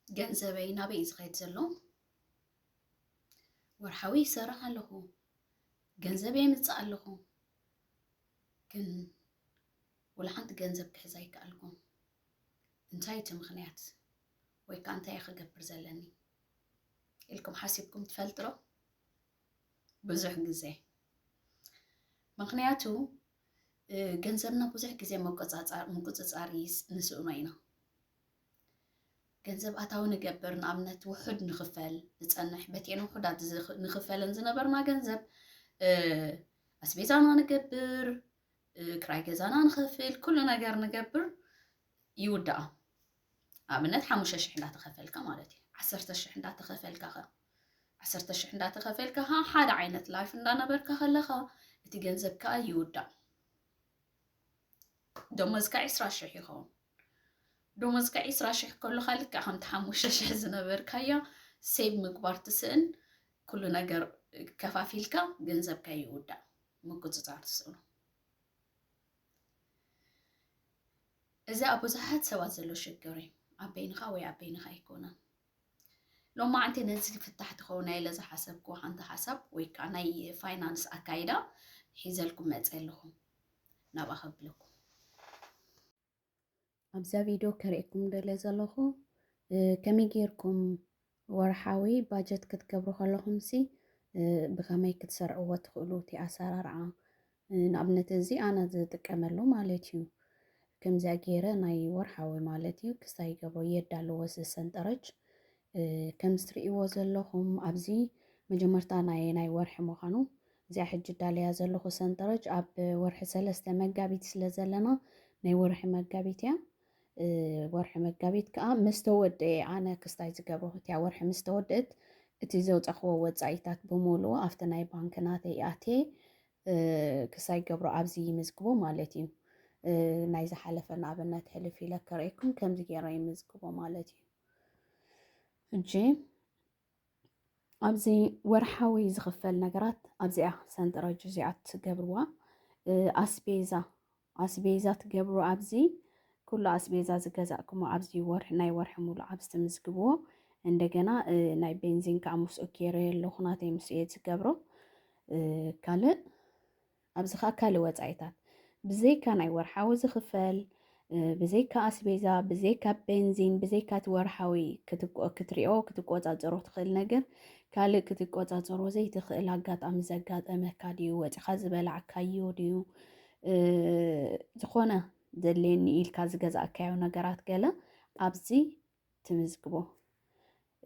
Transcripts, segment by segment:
ገንዘበይ ናበይ እዩ ዝኸይድ ዘሎ? ወርሓዊ ይሰርሕ ኣለኹ፣ ገንዘብ የምፅእ ኣለኹ፣ ግን ወላ ሓንቲ ገንዘብ ክሕዝ ኣይከኣልኩን። እንታይ እቲ ምኽንያት? ወይ ከዓ እንታይ እየ ክገብር ዘለኒ ኢልኩም ሓሲብኩም ትፈልጡ ዶ? ብዙሕ ግዜ። ምኽንያቱ፣ እ፣ ገንዘብና ብዙሕ ግዜ መቆጻጻር-፣ ምቁጽጻር ይስ-፣ ንስእኖ ኢና። ገንዘብ ኣታዊ ንገብር፣ ንኣብነት ውሑድ ንኽፈል፣ ንጸንሕ፣ በቴን ውሑዳት ዝኽ-፣ ንኽፈለን ዝነበርና ገንዘብ፣ እ፣ ኣስቤዛና ንገብር፣ እ፣ ክራይ ገዛና ንኸፍል፣ ኩሉ ነገር ንገብር፣ ይውዳኣ። ኣብነት ሓሙሽተ ሽሕ እንዳተኸፈልካ ማለት እዩ። ዓሰርተ ሽሕ እንዳተኸፈልካ ኸ? ዓሰርተ ሽሕ እንዳተኸፈልካ ኸ ሓደ ዓይነት ላይፍ እንዳነበርካ ከለኻ እቲ ገንዘብ ከኣ ይውዳእ። ደሞዝካ ዕስራ ሽሕ ይኸውን። ደሞዝካ ዕስራ ሽሕ ከለኻ ልክዕ ከምቲ ሓሙሽተ ሽሕ ዝነበርካያ ሴቭ ምግባር ትስእን፣ ኩሉ ነገር ከፋፊልካ ገንዘብካ ይውዳእ፣ ምቁጽጻር ትስእኑ። እዚ ኣብ ብዙሓት ሰባት ዘሎ ሽግር እዩ። ኣብ በይንኻ ወይ ኣብ በይንኻ ኣይኮነን። ሎማዓንቲ ነዚ ፍታሕ ትኸውን ኢለ ዝሓሰብኩ ሓንቲ ሓሳብ ወይ ከዓ ናይ ፋይናንስ ኣካይዳ ሒዘልኩም መፀ ኣለኹ ናብኣ ከብለኩም። ኣብዛ ቪድዮ ከርእየኩም ደልየ ዘለኹ፣ እ፣ ከመይ ጌርኩም ወርሓዊ ባጀት ክትገብሩ ከለኹም ሲ፣ እ፣ ብኸመይ ክትሰርዕዎ ትኽእሉ እቲ ኣሰራርዓ። እ፣ ንኣብነት እዚ ኣነ ዝጥቀመሉ ማለት እዩ። ከምዚኣ ገይረ ናይ ወርሓዊ ማለት እዩ ክስታይ ይገብሮ የዳለዎ እዚ ሰንጠረጅ። እ፣ ከም እትርእይዎ ዘለኹም ኣብዚ መጀመርታ ናይ፣ ናይ ወርሒ ምዃኑ እዚኣ ሕጂ ዳለያ ዘለኹ ሰንጠረጅ ኣብ ወርሒ ሰለስተ መጋቢት ስለ ዘለና ናይ ወርሒ መጋቢት እያ። እ፣ ወርሒ መጋቢት ከኣ ምስ ተወደአ ኣነ ክስታይ ዝገብሮ እቲያ ወርሒ ምስ ተወደአት እቲ ዘውጻኽዎ ወጻኢታት ብምሉኡ ኣብቲ ናይ ባንክ ናተይ ኣትየ፣ እ፣ ክስታይ ገብሮ ኣብዚ ይምዝግቦ ማለት እዩ። እ፣ ናይ ዝሓለፈ ንኣብነት ሕልፍ ኢለ ከርእየኩም ከምዚ ገይረ ይምዝግቦ ማለት እዩ። ሕጂ ኣብዚ ወርሓዊ ዝኽፈል ነገራት ኣብዚኣ ሰንጠረጅ እዚኣ ትገብርዋ። እ፣ ኣስቤዛ፣ ኣስቤዛ ትገብሩ ኣብዚ። ኩሉ ኣስቤዛ ዝገዛእኩሞ ኣብዚ ወርሒ፣ ናይ ወርሒ ሙሉእ ኣብዚ ትምዝግብዎ። እንደገና፣ እ፣ ናይ ቤንዚን ከዓ ምስኡ ኬረ ኣለኹ፣ ናተይ ምስኡ እየ ዝገብሮ። እ፣ ካልእ ኣብዚ ኸዓ ካልእ ወጻኢታት፣ ብዘይካ ናይ ወርሓዊ ዝኽፈል፣ እ፣ ብዘይካ ኣስቤዛ፣ ብዘይካ ቤንዚን፣ ብዘይካ እቲ ወርሓዊ ክትቆ-፣ ክትሪኦ፣ ክትቆጻጸሮ ትኽእል ነገር፣ ካልእ ክትቆጻጸሮ ዘይትኽእል ኣጋጣሚ ዘጋጠመካ ድዩ? ወጺኻ ዝበላዕካዮ ድዩ? እ፣ ዝኾነ ዘድልየኒ ኢልካ ዝገዛእካዮ ነገራት ገለ ኣብዚ ትምዝግቦ።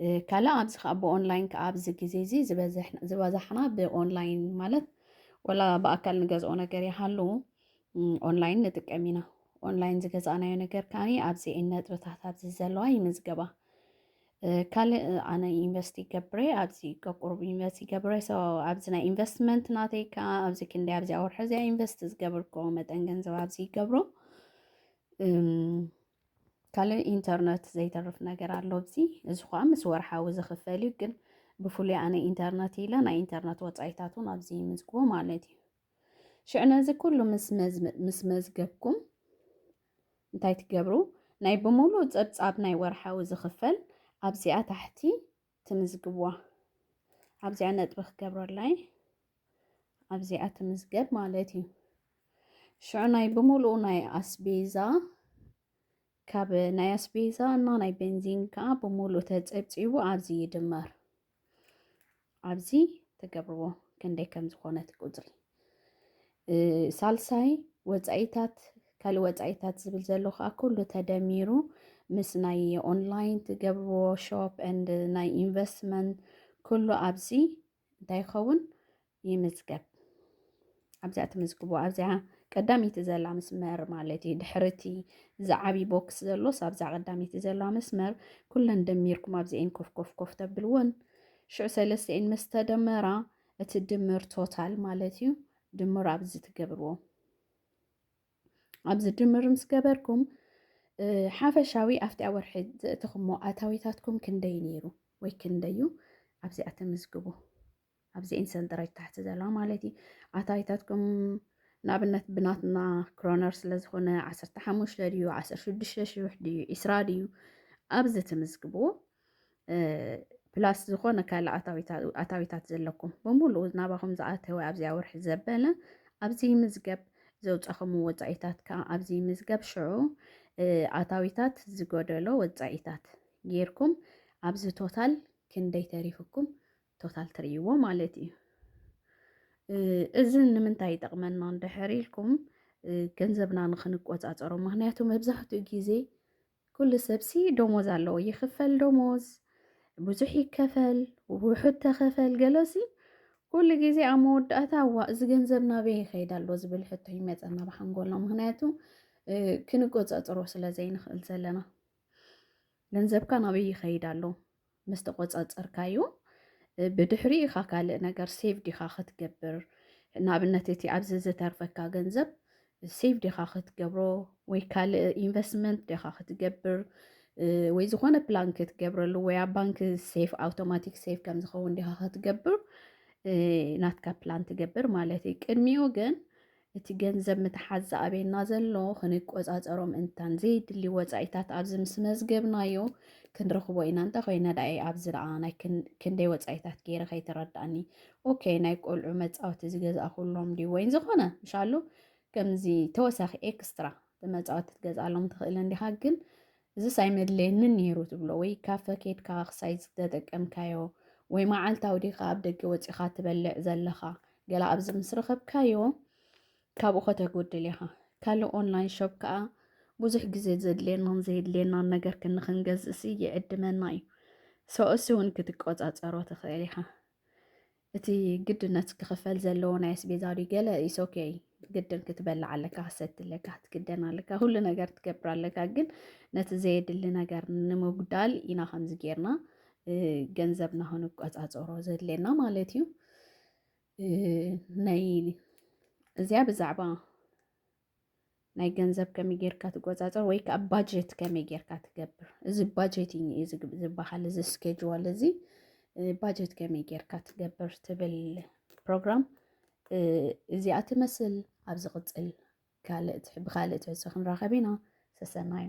እ፣ ካልእ ኣብዚ ኸዓ ብኦንላይን ከኣ ኣብዚ ግዜ እዚ ዝበዝሕ-፣ ዝበዛሕና ብኦንላይን ማለት ወላ ብኣካል ንገዝኦ ነገር ይሃሉ፣ እም፣ ኦንላይን ንጥቀም ኢና። ኦንላይን ዝገዛእናዮ ነገር ከኣ ኣብዚ እን ነጥብታት ኣብዚ ዘለዋ ይምዝገባ። እ፣ ካልእ ኣነ ኢንቨስት ይገብረ፣ ኣብዚ ከቁርብ ኢንቨስት ይገብረ። ሶ ኣብዚ ናይ ኢንቨስትመንት ናተይ ከኣ ኣብዚ ክንደይ ኣብዚኣ ወርሒ እዚኣ ኢንቨስት ዝገብርክዎ መጠን ገንዘብ ኣብዚ ይገብሮ። እም፣ ካልእ ኢንተርነት ዘይተርፍ ነገር ኣሎ ኣብዚ። እዚ ኸኣ ምስ ወርሓዊ ዝኽፈል እዩ፣ ግን ብፍሉይ ኣነ ኢንተርነት ኢለ ናይ ኢንተርነት ወጻኢታት እውን ኣብዚ ይምዝግቦ ማለት እዩ። ሽዑ ነዚ ኩሉ ምስ መዝ-፣ ምስ መዝገብኩም እንታይ ትገብሩ? ናይ ብምሉእ ጸብጻብ ናይ ወርሓዊ ዝኽፈል ኣብዚኣ ታሕቲ ትምዝግብዋ። ኣብዚኣ ነጥቢ ክገብረላይ ኣብዚኣ ትምዝገብ ማለት እዩ። ሽዑ ናይ ብምሉኡ ናይ ኣስቤዛ፣ ካብ ናይ ኣስቤዛ እና ናይ ቤንዚን ከኣ ብምሉእ ተጸብጺቡ ኣብዚ ይድመር። ኣብዚ ትገብርዎ ክንደይ ከም ዝኾነ እቲ ቁጽሪ። እ፣ ሳልሳይ ወጻኢታት፣ ካልእ ወጻኢታት ዝብል ዘሎ ከኣ ኩሉ ተደሚሩ ምስ ናይ ኦንላይን ትገብርዎ ሾፕ ኤንድ ናይ ኢንቨስትመንት ኩሉ ኣብዚ እንታይ ይኸውን? ይምዝገብ። ኣብዚኣ ትምዝግቦ፣ ኣብዚኣ ቀዳመይቲ ዘላ መስመር ማለት እዩ። ድሕሪ እቲ ዝዓቢ ቦክስ ዘሎስ ኣብዛ ቀዳመይቲ ዘላ መስመር ኩለን ደሚርኩም ኣብዚኤን ኮፍ ኮፍ ኮፍ ተብልወን። ሽዑ ሰለስቲኤን ምስ ተደመራ እቲ ድምር ቶታል ማለት እዩ። ድምር ኣብዚ ትገብርዎ። ኣብዚ ድምር ምስ ገበርኩም፣ እ፣ ሓፈሻዊ ኣብቲ ኣብ ወርሒ ዘእተኹሞ ኣታዊታትኩም ክንደይ ነይሩ ወይ ክንደዩ ኣብዚኣ ተመዝግቡ። ኣብዚ ኢንሰንጠረጅ ታሕቲ ዘለዋ ማለት እዩ። ኣታዊታትኩም ንኣብነት ብናትና ክሮነር ስለ ዝኾነ ዓሰርተ ሓሙሽተ ድዩ፣ ዓሰርተ ሽዱሽተ ሽሕ ድዩ፣ ዒስራ ድዩ፣ ኣብዚ ትምዝግብዎ። ፕላስ ዝኾነ ካልእ ኣታዊታት ዘለኩም ብምሉኡ ናባኹም ዝኣተወ ኣብዚኣ ወርሒ ዘበለ ኣብዚ ምዝገብ፣ ዘውፃኹም ወፃኢታት ከዓ ኣብዚ ምዝገብ። ሽዑ ኣታዊታት ዝጎደሎ ወፃኢታት ጌርኩም ኣብዚ ቶታል ክንደይ ተሪፍኩም ቶታል ትርእይዎ ማለት እዩ። እዚ ንምንታይ ይጠቕመና እንድሕር ኢልኩም፣ ገንዘብና ንክንቆፃፀሮ። ምክንያቱ መብዛሕትኡ ግዜ ኩሉ ሰብሲ ደሞዝ ኣለዎ። ይኽፈል ደሞዝ፣ ብዙሕ ይከፈል፣ ውሑድ ተኸፈል፣ ገለሲ ኩሉ ግዜ ኣብ መወዳእታ፣ "እዋ፣ እዚ ገንዘብ ናበይ ይኸይድ ኣሎ?" ዝብል ሕቶ ይመፀና ብሓንጎልና። ምክንያቱ ክንቆፃፀሮ ስለ ዘይንኽእል ዘለና። ገንዘብካ ናበይ ይኸይድ ኣሎ ምስ ተቆፃፀርካዮ፣ ብድሕሪ ኢኻ ካልእ ነገር ሴቭ ዲኻ ክትገብር። ንኣብነት፣ እቲ ኣብዚ ዝተርፈካ ገንዘብ ሴቭ ዲኻ ክትገብሮ፣ ወይ ካልእ ኢንቨስትመንት ዲኻ ክትገብር፣ ወይ ዝኾነ ፕላን ክትገብረሉ፣ ወይ ኣብ ባንክ ሴፍ፣ ኣውቶማቲክ ሴፍ ከም ዝኸውን ዲኻ ክትገብር፣ ናትካ ፕላን ትገብር ማለት እዩ። ቅድሚኡ ግን እቲ ገንዘብ ምትሓዝ ዝኣበየና ዘሎ ክንቆፃፀሮም እንታን፣ ዘይድሊ ወፃኢታት ኣብዚ ምስ መዝገብናዮ ክንረኽቦ ኢና። እንተ ኮይነ ደኣ ኣብዚ ደኣ ናይ ክን-፣ ክንደይ ወፃኢታት ገይረ ከይተረዳእኒ። ኦኬ፣ ናይ ቆልዑ መፃወቲ ዝገዛእኩሎም ድዩ ወይን ዝኾነ ምሻሉ ከምዚ ተወሳኺ ኤክስትራ መፃወቲ ትገዝኣሎም ትኽእል እንዲኻ። ግን እዚስ ኣይመድለየንን ነይሩ ትብሎ፣ ወይ ካፈ ኬድካ ክሳይ ዝተጠቀምካዮ፣ ወይ መዓልታዊ ዲኻ ኣብ ደገ ወፂኻ ትበልዕ ዘለኻ፣ ገለ ኣብዚ ምስ ረኸብካዮ ካብኡ ከተጎድል ኢኻ። ካልእ ኦንላይን ሾፕ ከዓ ብዙሕ ግዜ ዘድልየናን ዘየድልየናን ነገር ክንኽንገዝእሲ ይዕድመና እዩ። ሶ እሱ እውን ክትቆፃፀሮ ትኽእል ኢኻ። እቲ ግድነት ክኽፈል ዘለዎ ናይ ኣስቤዛ ድዩ ገለ ኢስ ኦኬ፣ ግድን ክትበልዕ ኣለካ፣ ክትሰቲ ኣለካ፣ ክትክደን ኣለካ፣ ኩሉ ነገር ትገብር ኣለካ። ግን ነቲ ዘየድሊ ነገር ንምጉዳል ኢና ከምዚ ጌርና፣ እ፣ ገንዘብና ክንቆፃፀሮ ዘድልየና ማለት እዩ። እ፣ ናይ እዚኣ ብዛዕባ ናይ ገንዘብ ከመይ ጌርካ ትቆፃፀር ወይ ከዓ ባጀት ከመይ ጌርካ ትገብር። እዚ ባጀቲንግ እዩ ዝግ-፣ ዝበሃል፣ እዚ ስኬጅዋል እዚ፣ እ፣ ባጀት ከመይ ጌርካ ትገብር ትብል ፕሮግራም፣ እ፣ እዚኣ ትመስል። ኣብ ዝቕፅል ካልእ ትሕ-፣ ብኻልእ ትሕዝቶ ክንራኸብ ኢና። ሰሰናዩ።